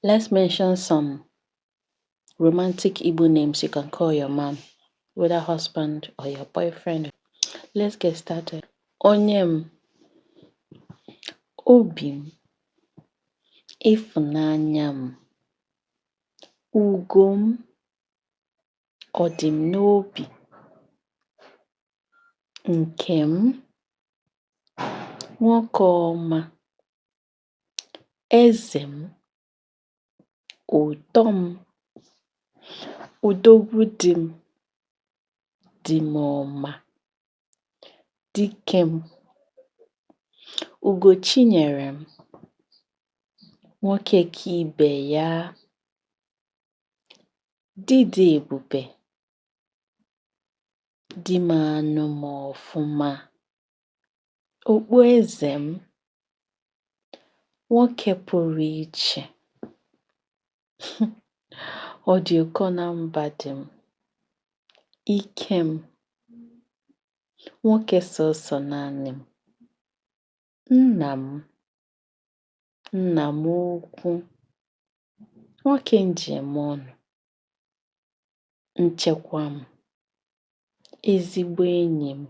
Let's mention some romantic Igbo names you can call your man, whether husband or your boyfriend. Let's get started. Onye m, obi m, ịfụnanya m, ugo m, ọdị m n'obi, nke m, nwoke ọma, eze m, ụtọ m, odogwu di m, di m ọma, dike m, Ugochinyere m, nwoke ka ibe ya, di dị ebube, di m anụ m ọfụma, okpueze m, nwoke pụrụ iche, ọ dị ụkọ na mba di m, ike m, nwoke sọsọ naanị m, nna m, nna m ukwu, nwoke m ji eme ọnụ, nchekwa m, ezigbo enyi m.